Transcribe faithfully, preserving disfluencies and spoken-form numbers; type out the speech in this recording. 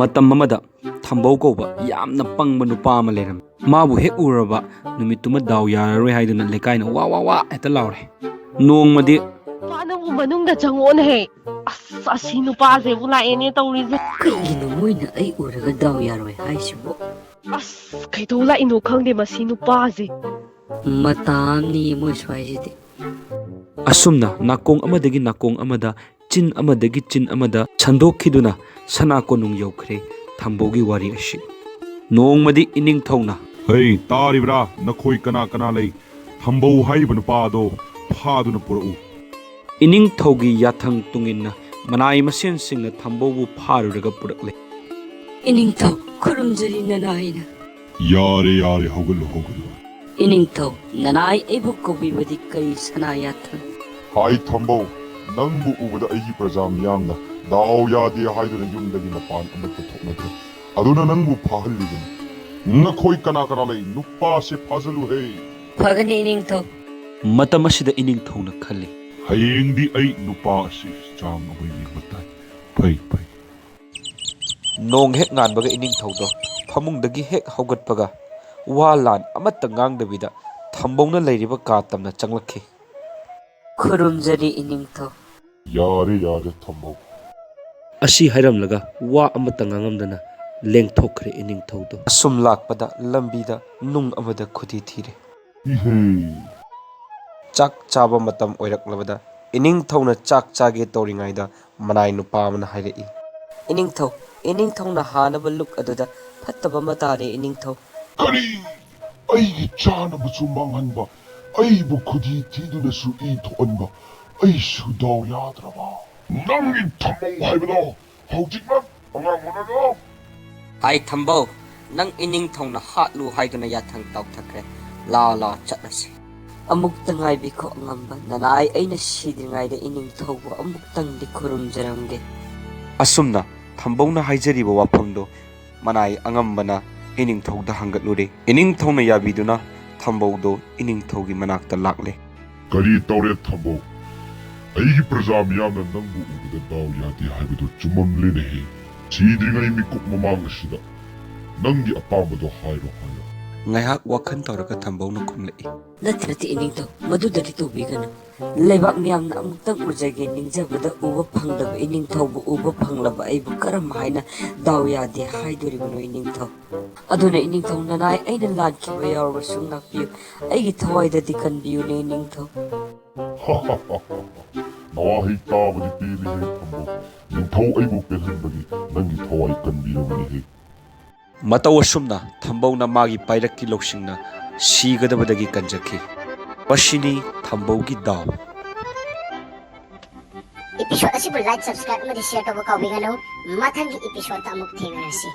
ꯃꯇꯝ ꯑꯃꯗ ꯊꯝꯕꯧ ꯀꯧꯕ ꯌꯥꯝꯅ ꯄꯪꯕ ꯅꯨꯄꯥ ꯑꯃ ꯂꯩꯔꯝꯃꯤ꯫ ꯃꯥꯕꯨ ꯍꯦꯛ ꯎꯔꯕ ꯅꯨꯃꯤꯠꯇꯨꯃ ꯗꯥꯎ ꯌꯥꯔꯔꯣꯏ ꯍꯥꯏꯗꯨꯅ ꯂꯩꯀꯥꯏꯅ ꯋꯥ ꯋꯥ ꯋꯥ ꯍꯦꯛꯇ ꯂꯥꯎꯔꯦ꯫ ꯅꯣꯡꯃꯗꯤ "ꯅꯨꯄꯥ, ꯅꯪꯕꯨ ꯃꯅꯨꯡꯗ ꯆꯪꯉꯛꯑꯣꯅꯦꯍꯦ꯫ ꯑꯁ, ꯑꯁꯤ ꯅꯨꯄꯥꯁꯦꯕꯨ ꯂꯥꯛꯑꯦꯅꯦ ꯇꯧꯔꯤꯁꯦ꯫ ꯀꯩꯒꯤꯅꯣ ꯃꯣꯏꯅ ꯑꯩ ꯎꯔꯒ ꯗꯥꯎ ꯌꯥꯔꯣꯏ ꯍꯥꯏꯁꯤꯕꯣ? ꯑꯁ, ꯀꯩꯗꯧ ꯂꯥꯛꯏꯅꯣ ꯈꯪꯗꯦ ꯃꯁꯤ ꯅꯨꯄꯥꯁꯦ꯫ ꯃꯇꯥ ꯑꯃꯅꯤ ꯃꯣꯏ ꯁ꯭ꯋꯥꯏꯁꯤꯗꯤ"꯫ ꯑꯁꯨꯝꯅ ꯅꯥꯀꯣꯡ ꯑꯃꯗꯒꯤ ꯅꯥꯀꯣꯡ ꯑꯃꯗ, ꯆꯤꯟ ꯑꯃꯗꯒꯤ ꯆꯤꯟ ꯑꯃꯗ ꯁꯟꯗꯣꯛꯈꯤꯗꯨꯅ ꯁꯅꯥ ꯀꯣꯅꯨꯡ ꯌꯧꯈ꯭ꯔꯦ ꯊꯝꯕꯧꯒꯤ ꯋꯥꯔꯤ ꯑꯁꯤ꯫ ꯅꯣꯡꯃꯗꯤ ꯏꯅꯤꯡꯊꯧꯅ, "ꯍꯩ, ꯇꯥꯔꯤꯕ꯭ꯔꯥ? ꯅꯈꯣꯏ ꯀꯅꯥ ꯀꯅꯥ ꯂꯩ? ꯊꯝꯕꯧ ꯍꯥꯏꯔꯤꯕ ꯅꯨꯄꯥ ꯑꯗꯣ ꯐꯥꯗꯨꯅ ꯄꯨꯔꯛꯎ"꯫ ꯏꯅꯤꯡꯊꯧꯒꯤ ꯌꯥꯊꯪ ꯇꯨꯡꯏꯟꯅ ꯃꯅꯥꯏ ꯃꯁꯦꯟꯁꯤꯡꯅ ꯊꯝꯕꯧꯕꯨ ꯐꯥꯔꯨꯔꯒ ꯄꯨꯔꯛꯂꯦ꯫ "ꯏꯅꯤꯡꯊꯧ, ꯈꯨꯔꯨꯝꯖꯔꯤ ꯅꯅꯥꯏꯅ"꯫ "ꯌꯥꯔꯦ, ꯌꯥꯔꯦ, ꯍꯧꯒꯠꯂꯨ, ꯍꯧꯒꯠꯂꯨ"꯫ "ꯏꯅꯤꯡꯊꯧ, ꯅꯅꯥꯏ ꯑꯩꯕꯨ ꯀꯧꯕꯤꯕꯗꯤ ꯀꯔꯤ ꯁꯅꯥ ꯌꯥꯊꯪ?" "ꯍꯥꯏ ꯊꯝꯕꯧ, ꯅꯪꯕꯨ ꯎꯕꯗ ꯑꯩꯒꯤ ꯄ꯭ꯔꯖꯥ ꯃꯤꯌꯥꯝꯅ ꯗꯥꯎ ꯌꯥꯗꯦ ꯍꯥꯏꯗꯨꯅ ꯌꯨꯝꯗꯒꯤ ꯃꯄꯥꯟ ꯑꯃꯠꯇ ꯊꯣꯛꯅꯗ꯭ꯔꯦ꯫ ꯑꯗꯨꯅ ꯅꯪꯕꯨ ꯐꯥꯍꯜꯂꯤꯕꯅꯤ꯫ ꯅꯈꯣꯏ ꯀꯅꯥ ꯀꯅꯥ ꯂꯩ? ꯅꯨꯄꯥꯁꯦ ꯐꯥꯖꯜꯂꯨꯍꯦ"꯫ "ꯐꯒꯅꯤ ꯏꯅꯤꯡꯊꯧ"꯫ ꯃꯇꯝ ꯑꯁꯤꯗ ꯏꯅꯤꯡꯊꯧꯅ ꯈꯜꯂꯤ, "ꯍꯌꯦꯡꯗꯤ ꯑꯩ ꯅꯨꯄꯥ ꯑꯁꯤ ꯆꯥꯡ ꯑꯃ ꯌꯦꯡꯕ ꯇꯥꯏ꯫ ꯐꯩ, ꯐꯩ"꯫ ꯅꯣꯡ ꯍꯦꯛ ꯉꯥꯟꯕꯒ ꯏꯅꯤꯡꯊꯧꯗꯣ ꯐꯃꯨꯡꯗꯒꯤ ꯍꯦꯛ ꯍꯧꯒꯠꯄꯒ ꯋꯥ ꯂꯥꯟ ꯑꯃꯠꯇ ꯉꯥꯡꯗꯕꯤꯗ ꯊꯝꯕꯧꯅ ꯂꯩꯔꯤꯕ ꯀꯥ ꯇꯝꯅ ꯆꯪꯂꯛꯈꯤ꯫ "ꯈꯨꯔꯨꯝꯖꯔꯤ ꯏꯅꯤꯡꯊꯧ"꯫ "ꯌꯥꯔꯦ, ꯌꯥꯔꯦ ꯊꯝꯕꯧ"꯫ ꯑꯁꯤ ꯍꯥꯏꯔꯝꯂꯒ ꯋꯥ ꯑꯃꯠꯇ ꯉꯥꯡꯉꯝꯗꯅ ꯂꯦꯡꯊꯣꯛꯈ꯭ꯔꯦ ꯏꯅꯤꯡꯊꯧꯗꯣ꯫ ꯑꯁꯨꯝ ꯂꯥꯛꯄꯗ ꯂꯝꯕꯤꯗ ꯅꯨꯡ ꯑꯃꯗ ꯈꯨꯗꯤ ꯊꯤꯔꯦ꯫ ꯏꯍꯦ꯫ ꯆꯥꯛ ꯆꯥꯕ ꯃꯇꯝ ꯑꯣꯏꯔꯛꯂꯕꯗ ꯏꯅꯤꯡꯊꯧꯅ ꯆꯥꯛ ꯆꯥꯒꯦ ꯇꯧꯔꯤꯉꯩꯗ ꯃꯅꯥꯏ ꯅꯨꯄꯥ ꯑꯃꯅ ꯍꯥꯏꯔꯛꯏ꯫ "ꯏꯅꯤꯡꯊꯧ, ꯏꯅꯤꯡꯊꯧꯅ ꯍꯥꯅꯕ ꯂꯨꯛ ꯑꯗꯨꯗ ꯐꯠꯇꯕ ꯑꯃ ꯇꯥꯔꯦ ꯏꯅꯤꯡꯊꯧ"꯫ "ꯀꯔꯤ? ꯑꯩꯒꯤ ꯆꯥꯅꯕꯁꯨ ꯃꯥꯡꯍꯟꯕ, ꯑꯩꯕꯨ ꯈꯨꯗꯤ ꯊꯤꯗꯨꯅꯁꯨ ꯏ ꯊꯣꯛꯍꯟꯕ, ꯑꯩꯁꯨ ꯗꯥꯎ ꯌꯥꯗ꯭ꯔꯕ"꯫ "ꯅꯪꯒꯤ ꯊꯝꯕꯧ ꯍꯥꯏꯕꯗꯣ ꯍꯧꯖꯤꯛꯃꯛ ꯑꯉꯥꯡ ꯑꯣꯟꯅꯔꯣ"꯫ "ꯍꯥꯏ ꯊꯝꯕꯧ, ꯅꯪ ꯏꯅꯤꯡꯊꯧꯅ ꯍꯥꯠꯂꯨ ꯍꯥꯏꯗꯨꯅ ꯌꯥꯊꯪ ꯇꯧꯊꯈ꯭ꯔꯦ꯫ ꯂꯥꯎ ꯂꯥꯎ ꯆꯠꯂꯁꯤ"꯫ "ꯑꯃꯨꯛꯇ ꯉꯥꯏꯕꯤꯈꯣ ꯑꯉꯝꯕ ꯅꯅꯥꯏ, ꯑꯩꯅ ꯁꯤꯗ꯭ꯔꯤꯉꯩꯗ ꯏꯅꯤꯡꯊꯧꯕꯨ ꯑꯃꯨꯛꯇꯪꯗꯤ ꯈꯨꯔꯨꯝꯖꯔꯝꯒꯦ"꯫ ꯑꯁꯨꯝꯅ ꯊꯝꯕꯧꯅ ꯍꯥꯏꯖꯔꯤꯕ ꯋꯥꯐꯝꯗꯣ ꯃꯅꯥꯏ ꯑꯉꯝꯕꯅ ꯏꯅꯤꯡꯊꯧꯗ ꯍꯪꯒꯠꯂꯨꯔꯦ꯫ ꯏꯅꯤꯡꯊꯧꯅ ꯌꯥꯕꯤꯗꯨꯅ ꯊꯝꯕꯧꯗꯣ ꯏꯅꯤꯡꯊꯧꯒꯤ ꯃꯅꯥꯛꯇ ꯂꯥꯛꯂꯦ꯫ "ꯀꯔꯤ ꯇꯧꯔꯦ ꯊꯝꯕꯧ? ꯑꯩꯒꯤ ꯄ꯭ꯔꯖꯥ ꯃꯤꯌꯥꯝꯅ ꯅꯪꯕꯨ ꯎꯕꯗ ꯗꯥꯎ ꯌꯥꯗꯦ ꯍꯥꯏꯕꯗꯨ ꯆꯨꯝꯃꯝꯂꯦꯅꯦꯍꯦ"꯫ ꯁꯤꯗ꯭ꯔꯤꯉꯩ ꯃꯤꯀꯨꯞ ꯃꯃꯥꯡ ꯑꯁꯤꯗ ꯅꯪꯒꯤ ꯑꯄꯥꯝꯕꯗꯣ ꯍꯥꯏꯔꯣ ꯍꯥꯏꯔꯣ꯫ ꯉꯥꯏꯍꯥꯛ ꯋꯥꯈꯜ ꯇꯧꯔꯒ ꯊꯝꯕꯧꯅ ꯈꯨꯝꯂꯛꯏ꯫ ꯅꯠꯇ꯭ꯔꯗꯤ ꯏꯅꯤꯡꯊꯧ, ꯃꯗꯨꯗꯗꯤ ꯇꯧꯕꯤꯒꯅꯨ꯫ ꯂꯩꯕꯥꯛ ꯃꯤꯌꯥꯝꯅ ꯑꯃꯨꯛꯇꯪ ꯎꯖꯒꯦ ꯅꯤꯡꯖꯕꯗ ꯎꯕ ꯐꯪꯗꯕ ꯏꯅꯤꯡꯊꯧꯕꯨ ꯎꯕ ꯐꯪꯂꯕ ꯑꯩꯕꯨ ꯀꯔꯝ ꯍꯥꯏꯅ ꯗꯥꯎ ꯌꯥꯗꯦ ꯍꯥꯏꯗꯣꯔꯤꯕꯅꯣ ꯏꯅꯤꯡꯊꯧ? ꯑꯗꯨꯅ ꯏꯅꯤꯡꯊꯧ ꯅꯅꯥꯏ ꯑꯩꯅ ꯂꯥꯟꯈꯤꯕ ꯌꯥꯎꯔꯕꯁꯨ ꯉꯥꯛꯄꯤꯌꯨ꯫ ꯑꯩꯒꯤ ꯊꯋꯥꯏꯗꯗꯤ ꯀꯟꯕꯤꯌꯨꯅꯦ ꯏꯅꯤꯡꯊꯧ꯫ ꯅꯋꯥꯍꯩ ꯇꯥꯕꯗꯤ ꯄꯦꯜꯂꯤꯍꯦ ꯊꯝꯕꯧ꯫ ꯅꯤꯡꯊꯧ ꯑꯩꯕꯨ ꯄꯦꯜꯍꯟꯕꯒꯤ ꯅꯪꯒꯤ ꯊꯋꯥꯏ ꯀꯟꯕꯤꯔꯕꯅꯤꯍꯦ꯫ ꯃꯇꯧ ꯑꯁꯨꯝꯅ ꯊꯝꯕꯧꯅ ꯃꯥꯒꯤ ꯄꯥꯏꯔꯛꯀꯤ ꯂꯧꯁꯤꯡꯅ ꯁꯤꯒꯗꯕꯗꯒꯤ ꯀꯟꯖꯈꯤ꯫ ꯃꯁꯤꯅꯤ ꯊꯝꯕꯧꯒꯤ ꯗꯥꯎ꯫ Episode ꯑꯁꯤꯕꯨ like, subscribe ꯑꯃꯗꯤ share ꯇꯧꯕ ꯀꯥꯎꯕꯤꯒꯅꯨ꯫ ꯃꯊꯪꯒꯤ episode ꯑꯃꯨꯛ ꯊꯦꯡꯅꯔꯁꯤ꯫